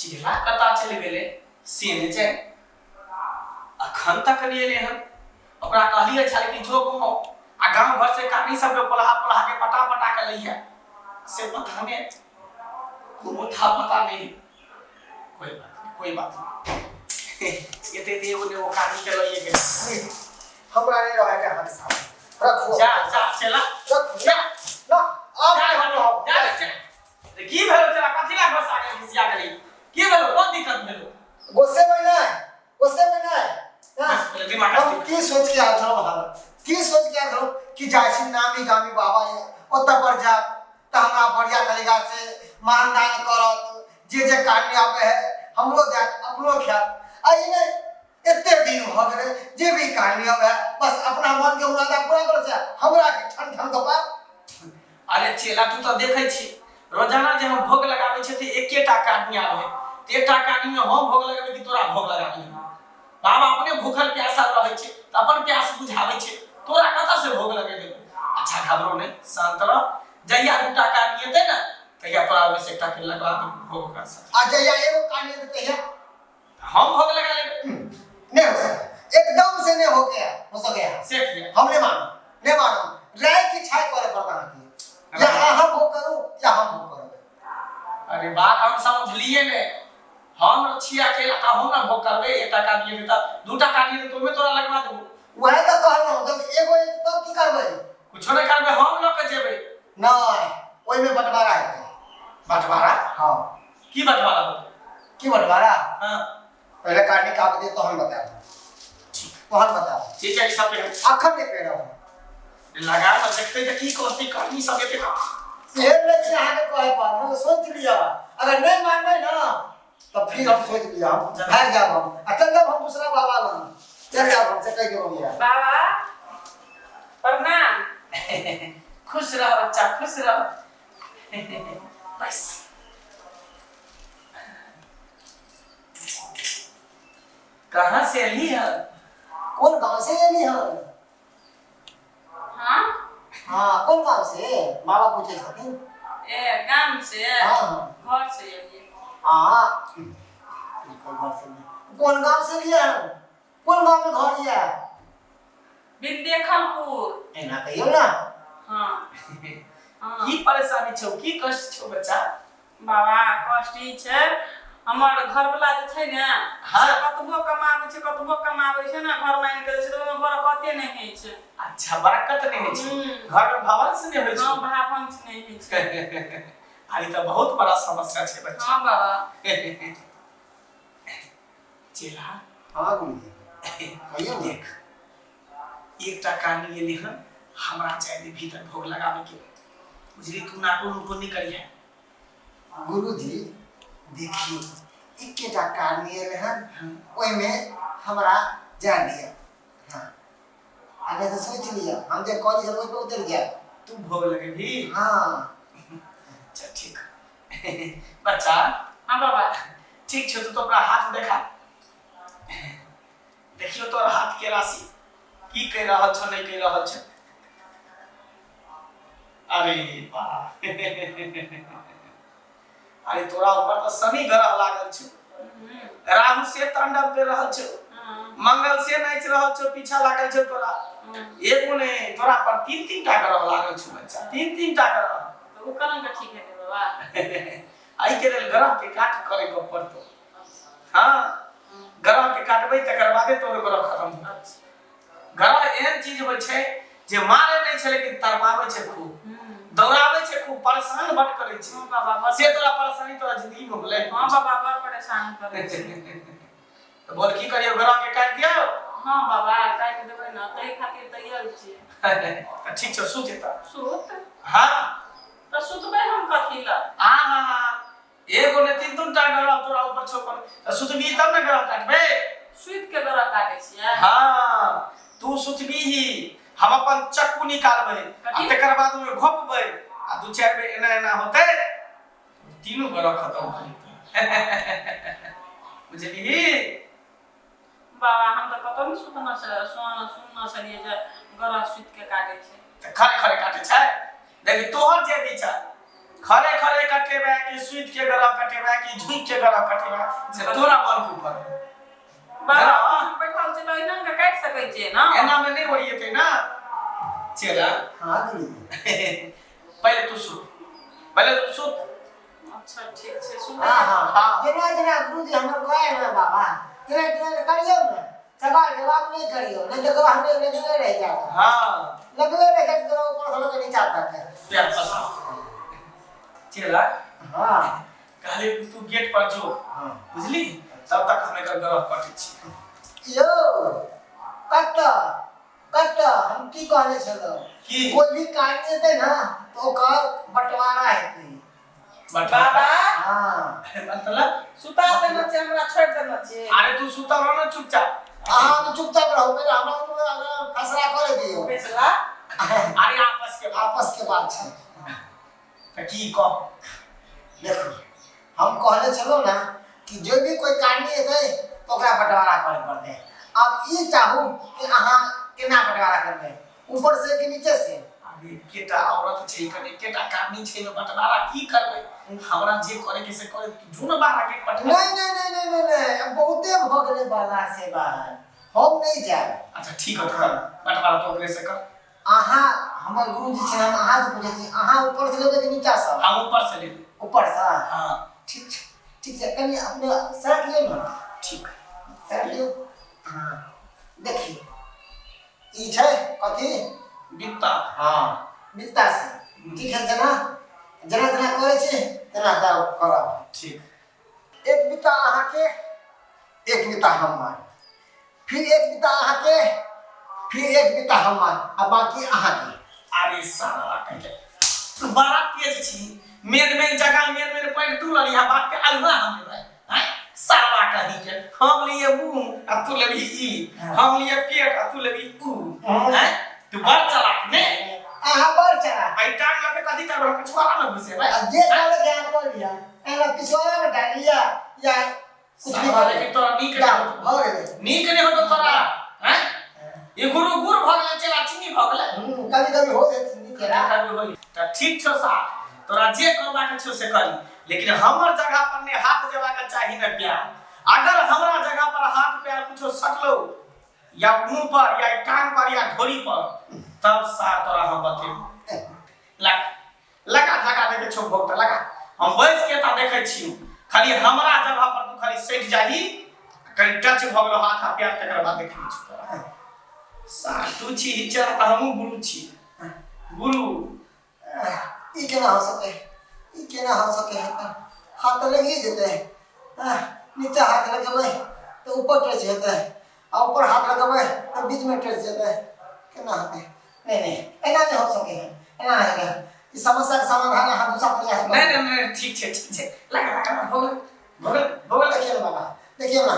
चेला कतऽ चलि गेलै से नहि जानि। अखन तक नहि एलै हन। ओकरा कहलियै छल कि जो गाँव आ गाँव घर से कानी सबके पोलहा पोलहा के पटा पटा के लैया, से पता नहि, कोनो था पता नहीं। कोई बात नहीं, कोई बात नहीं, एते एते एगो ने एगो कानी के लइए गेलै। हमरा नहीं रहे के अहाँके साथ, रखू। जा जा चेला, रखू। जा। ना आब जा, हम रहब। जा जा। रे, की भेलो चेला? कथी ला गुस्सा गेल, खिसिया गेली? की भेलो, कोन दिक्कत भेलो? गुस्सेबै नहि, गुस्सेबै नहि। हाँ। बस, पहिले दिमाग हम अस्थिर। की सोच के आयल छलहुँ हम, की सोच के आयल छलहुँ कि जाइ छी नामी गामी बाबा ये ओतऽ पर जायब तऽ हमरा बढ़िया तरीका से मानदान करत, जे जे कार्य आबै है हमरो देत, अपनो खायत। आ ई नहि, एते दिन भऽ गेलै जे भी कहानी आबै है बस अपना मन के मुरादा पूरा करै छै, हमरा के ठन ठन कपार। अरे चेला, तू तऽ देखै छी रोजाना जे हम भोग लगाबै छियै तऽ एकेटा कानी आबै है। तऽ एकटा कानी में हम भोग लगेबै कि तोरा भोग लगाबै? बाबा अपने भूखल प्यासल रहै छै तऽ अपन प्यास बुझाबै छै, तोरा कतऽ से भोग लगेबै? अच्छा घबरो नहि, शांत रह। जहिया दूटा कानी एतै ने तहिया तोरा ओहिमे से एकटा के लगवा देबै भोग ओकरा साथ। आ जहिया एगो कानी एतै तहिया हम भोग लगा लेबै। नहीं हो सकता, एकदम से नहीं हो गया, हो सके से किया? हम नहीं मानो, नहीं मानो। राय की छाई करे पड़ता है, या अहाँ भोग करू या हम भोग करबै। अरे बात हम समझलिए ने, हम छी अकेला तऽ हम ने भोग करबै। एकटा कानी एतै तऽ दूटा कानी एतै तऽ ओहिमे तोरा लगवा देबो। वएह तऽ कहलहुँ, जब एगो एतै तब की करबै? कुछो नहि करबै, हम लऽ के जेबै। नहि, ओहिमे बंटवारा हेतै। बंटवारा? हाँ। की बंटवारा होतै? की बंटवारा? हाँ। पहले काटने का दे तो हम बताएब, तहन बताएब। ठीक है, ई सब पे अखन नहि पहिरब। लगा न देखते तऽ की कहतै कानी सब एते का सेहर नहि छै अहाँके कहै पर, हम सोच लिअ, अगर नहि मानबै ने तऽ फिर हम सोच लिअ, हम भागि जायब, हम आ चल जायब हम दूसरा बाबा लग चल जायब, हम से कहि देब यऽ। बाबा प्रणाम। खुश रह बच्चा, खुश रह। बस कहाँ से अली है? कोन गांव से एली हन? हाँ। हाँ, कोन गांव से बाबा पूछे छथिन। ए गाम से। हाँ। घर से एलियै। हाँ, घर से नहीं। कोन गांव से लिए हन? कोन गांव में घर ये? बिंदेखलपुर। एना कहियौ ना। हाँ हाँ। की परेशानी छौ, की कष्ट छौ बच्चा? बाबा कष्ट ई छै, हमर घरवला जे छै ने से कतबो कमाबै छै, कतबो कमाबै छै ने, घर मानि के दै छै तऽ ओहिमे बरकते नहि होइ छै। अच्छा, बरकत नहि होइ छै। घर में भवंश नहि होइ छै। हँ, भावंश नहि होइ छै। आ ई तऽ बहुत बड़ा समस्या छै बच्चा। हँ बाबा। चेला। हाँ गुरुजी, कहियौ ने। देख, एकटा कानी एलै हन, हमरा चाही भीतर भोग लगाबे के, बुझली? तू नाको नुको नहि करिहे। गुरुजी देखियौ, एकेटा कारणी एलै हन, ओहिमे हमरा जाय दिअ। हाँ, आ नहि तऽ सोचि लिअ, हम जे कहली से ओहिपर उतरि जायब। तू भोग लगेबही? हाँ। अच्छा ठीक बच्चा। हाँ बाबा। ठीक छौ, तू तो अपना हाथ देखा। देखियो तोर हाथ के राशि की कहि रहल छौ, नहि कहि रहल छौ। अरे वाह, अरे तोरा ऊपर तऽ शनि ग्रह लागल छौ, राहु से तांडव कर रहल छौ, मंगल से नाचि रहल छौ, पीछा लागल छौ तोरा। एगो नहि, तोरा पर तीन तीन टा ग्रह लागल छौ बच्चा, तीन तीन टा ग्रह। तऽ ओ केना कऽ ठीक हेतै बाबा? एहि के लेल ग्रह के काट करे के पड़तौ। हाँ, ग्रह के काटबै तकर बादे तोर ग्रह खत्म होतौ। ग्रह एहन चीज होइ छै जे मारे नहि छै लेकिन तड़पाबै छै खूब, दौड़ाबै छै खूब, परेशान बड करै छै। हाँ बाबा, बड़ से तोरा परेशानी तोरा जिंदगी में होलै? हाँ बाबा, बड़ परेशान करै छै। तऽ बोल, की करियौ, ग्रह के काटि दियौ? हाँ बाबा, काटि देबै ने, ताहि खातिर तऽ आयल छियै। तऽ ठीक छौ, सुत जेतऽ। सुत? हाँ। तऽ सुतबै हम कथी लए? हाँ हाँ हाँ, एगो ने तीन तीन टा ग्रह तोरा ऊपर छौ, तऽ सुतबी तब ने ग्रह काटबै। सुति के ग्रह काटै छियै? हाँ, तू सुतबीही, हम अपन चक्कू निकालबै आ कथी? तकर बाद ओहिमे घोपबै आ दू चारि बेर एना एना होतै, तीनू ग्रह खतम भऽ जेतै, बुझलिही? बाबा, हम तऽ कतौ नहि सुतने सुनने छलियै जे ग्रह सुति के काटै छै। तऽ खरे खरे काटै छै। देखी, तोहर जे विचार खरे खरे काटै। कटेबै कि सुति के गरह कटेबै कि झुकि के गरह कटेबै से तोरा मन के ऊपर। बाबा, हम बैठल छी तऽ एना के काटि सकै छियै ने? एना में नहीं ओरिएतै ना चेला। हाँ गुरुजी। पहिले तू सुत, पहिले तू सुत। अच्छा ठीक छै, सुत। हाँ हाँ हाँ। जेना जेना गुरुजी हमर कहै ने बाबा, तेना तेना करियौ ने, सवाल जवाब नहीं करियौ, नहीं तो हमरे लगले रह जाएगा। हाँ, लगले रह जाएगा ऊपर से लगे नीचा तक। पैर पसार चेला। हाँ। कहले तू गेट पर जो। हाँ। बुझली, तब तक हम एकर गरह कटै छी। यो कत कत हम की कहले छलहुँ की? कोई भी कार्य हेतै ना तो ओकर बंटवारा हेतै। बाबा। हाँ। मतलब? सुता देने छियै हमरा, छोड़ि देने छियै। अरे तू सुतल रह ना चुपचाप। अहाँ तो चुपचाप रहू, पहिले हमरा फैसला करे दियौ। फैसला? अरे आपस के बात, आपस के बात छै। तऽ की कह? देखो हम कहले छलहुँ ना कि जो भी कोई कार्य हेतै तो ओकरा बंटवारा करे पड़तै। अब ई चाहू कि अहाँ केना बंटवारा करबै, ऊपर से कि नीचे से? अरे केटा औरत छै, कने केटा कामी छै, में बंटवारा की करबै? हमरा जे करे के से करे, तू जो ना बाहर गेट पर। नहीं नहीं नहीं नहीं नहीं नहीं, अब बहुते भ गेलै बाला से बाहर, हम नहीं जायब। अच्छा ठीक है, कर बंटवारा तो अपने से कर। अहाँ हमर गुरुजी छै, हम अहाँ से पूछै छी, अहाँ ऊपर से लेबै कि नीचा से? हम ऊपर से लेबै। ऊपर से? हाँ। ठीक छै, ठीक छै, कनि अपने सरक लियौ ने। ठीक। सरक लियौ। हाँ देखियौ ई छै कथी? बित्ता। हाँ बित्ता से। ठीक है, जेना जेना जेना करै छी तेना तेना करब। ठीक। एक बित्ता अहाँके, एक बित्ता हमर, फिर एक बित्ता अहाँके, फिर एक बित्ता हमर, आ बाकी अहाँके। अरे साला कहिके तू बड़ा तेज छी, मेन मेन जगह मेन मेन पॉइंट तू ललिहा, बात के अलुआ हम लेबै। हैं साला कही के हम लिए मुंह आ तू लेबही ई, हम लिए पेट आ तू लेबही ऊ। हैं तू बड़ चालाक ने। अहाँ बड़ चालाक। आई टांग लके कथी करबै, पिछुआरा में घुसेबै? आ जे डाले के अहाँ कऽ लिअ, एना पिछुआरा में डाल लिअ या कुछ भी साला करू। लेकिन तोरा नीक जाओ, नहि होतो। भऽ गेलै। नीक नहि होतो तोरा। हैं ई गुरु गुर भऽ गेलै, चेला चीनी भऽ गेलै। कभी कभी हो जाइ छै नीक। कभी होई तऽ ठीक छौ साहब, तोरा जे करबाक छौ से करी, लेकिन हमर जगह पर ने हाथ जेबाक चाही ने प्यार। अगर हमरा जगह पर हाथ पैर कुछो सटलो या मुंह पर या टांग पर या ढोरी पर, तब सार तोरा हम बतेबो। लगा लगा लगा देखे छौ भोग तऽ लगा। हम बैस के ता देखै छियौ, खाली हमरा जगह पर तू खाली सटि जाही, कनि टच भऽ गेलो हाथ आ पैर, तकर बाद देखै छियौ तोरा। सार तू छी चेला तऽ हमहूँ गुरु छी। गुरु ई केना हो सके, ई केना हो सके है? हाथ तऽ लगिए जेतै। नीचा हाथ लगेबै तऽ ऊपर टच हेतै, आ ऊपर हाथ लगेबै तऽ बीच में टच जेतै, केना हेतै? नहीं नहीं, एना नहीं हो सके है, एना नहीं है। ई समस्या के समाधान अहाँ दूसरा तरीका से नहीं नहीं नहीं, ठीक छै ठीक छै, लगा लगा भऽ गेल भऽ गेल भऽ गेल। देखिए ना बाबा, देखिए ना,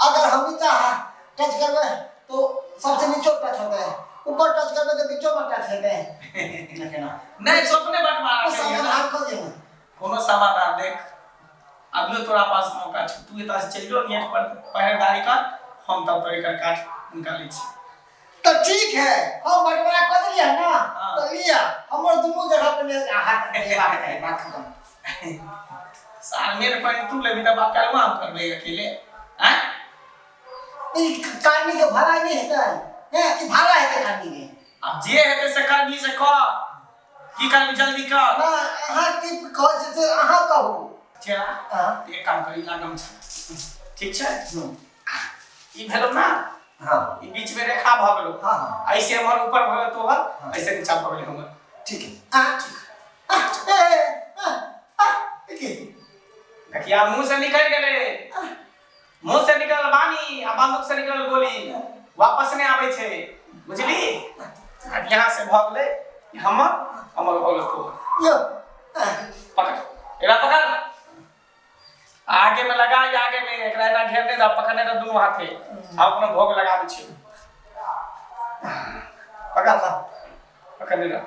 अगर हम नीचा हाथ टच करबै तो सबसे नीचो टच होता है, ऊपर टच करबै तो बीचो में टच हेतै। देखिए ना। नहीं तो अपने बंटवारा कुछ करिहे ना। समाधान कर दिए ना। कोनो समाधान देख, अभियो तोरा पास मौका छौ, तू एतऽ से चलि जो गेट पर पहरेदारी कर, हम तब तोरे एकर काठ निकालै छी। तो ठीक है, हम बंटवारा कर दिया ना। हाँ। तो लिया हमर दुनू जगह पे नहीं हाथ देबाक चाही, बात खत्म। सार मेन पॉइंट तू लेबही तऽ बाप काल्हि हम करबै अकेले। आँय ई कानी के भाड़ा नहीं हेतै, हैं कि भाड़ा हेतै कानी के? आब जे हेतै से करबी से कर, की करबी जल्दी कर। ना अहाँ की कहै छी से अहाँ कहू। चेला। हाँ। एक काम करी, लागम छै, ठीक छै? ई भेलौ ना? हाँ। ई बीच में रेखा भऽ गेलौ। हाँ, हाँ। ऐसे हमर ऊपर भऽ गेल तोहर, हाँ। ऐसे नीचा भऽ गेलै हमर। ठीक है। आ ठीक। आ ए आ आ की? देखिया मुंह से निकल गेलै, मुंह से निकलल बानी आ बंदूक से निकलल गोली वापस नहि आबै छै, बुझली? आब यहाँ से भऽ गेलै हमर, हमर भऽ गेल तोहर। यो। पकड़ एकरा, पकड़ आगे में लगा, या आगे में एकरा एना घेरने दऽ, पकड़ने दऽ दुनू हाथे, आ अपना भोग लगा दै छियौ। पकड़, पकड़ने दऽ।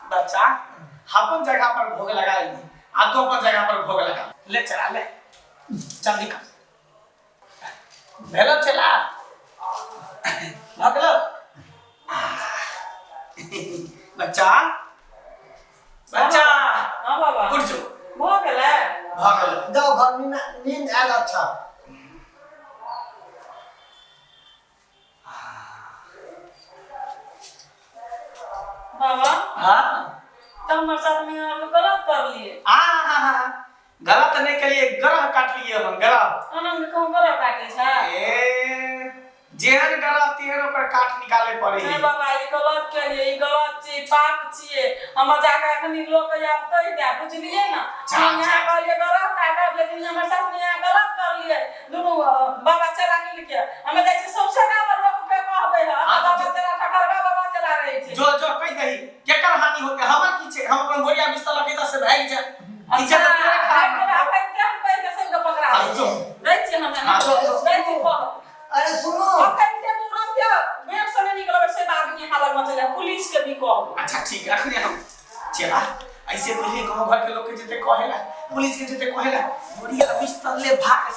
बच्चा अपन जगह पर भोग लगा ली, आ तू अपन जगह पर भोग लगा ले। चला ले, जल्दी कर। भेलो चला, भऽ गेलो। बच्चा बच्चा हँ बाबा उठ जो भऽ गेलै भऽ गेल जाओ घर नींद नींद आयल अच्छा बाबा हाँ तऽ हमर साथ में अहाँ गलत करलिए आ हा हा गलत नहीं करिए ग्रह काट लिए हम ग्रह ओना के कहूँ गलत काटे छै ए जेहन ग्रह तेहन ओकर काट निकाले पड़े नहीं बाबा ई गलत केलिए ई गलत छी पाप छिए हम जाके अखनी लोक के आब कहि दे बुझलिए ना जा, हम जा। यहाँ कहलिए गलत काटब लेकिन हमर साथ में यहाँ गलत करलिए दुनू बाबा चला मिल के हमे जाइ छी सौंसे गाँव लोक के कहबै है हाँ, बाबा जो- चला ठकरगा बाबा चला रहै छै जो जो कहि दही केकर हानि होते हमर की छै हम अपन बोरिया बिस्तर लके से भागि जाए अच्छा इज्जत तोरे खराब भागि भागि हम कहि के सबके पकड़ा हाँ, जो। दै छियै हमे हाँ, जो, जो। दै छी कहब अरे सुनो अखन के तुरंत बेड से नहीं निकलबै से आदमी हालत में चले पुलिस के भी कहब अच्छा ठीक है अखने हम चला ऐसे पहले गांव घर के लोग के जते कहेला पुलिस के जते कहेला बोरिया बिस्तर ले भाग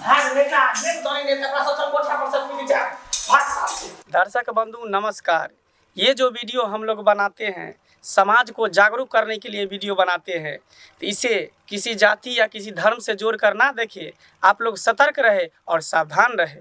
भाग बेटा नेट दरे ने तकरा सब चल कोठा पर सब मिल जा भाग साथ से दर्शक बंधु नमस्कार। ये जो वीडियो हम लोग बनाते हैं समाज को जागरूक करने के लिए वीडियो बनाते हैं, तो इसे किसी जाति या किसी धर्म से जोड़ कर ना देखें। आप लोग सतर्क रहे और सावधान रहे।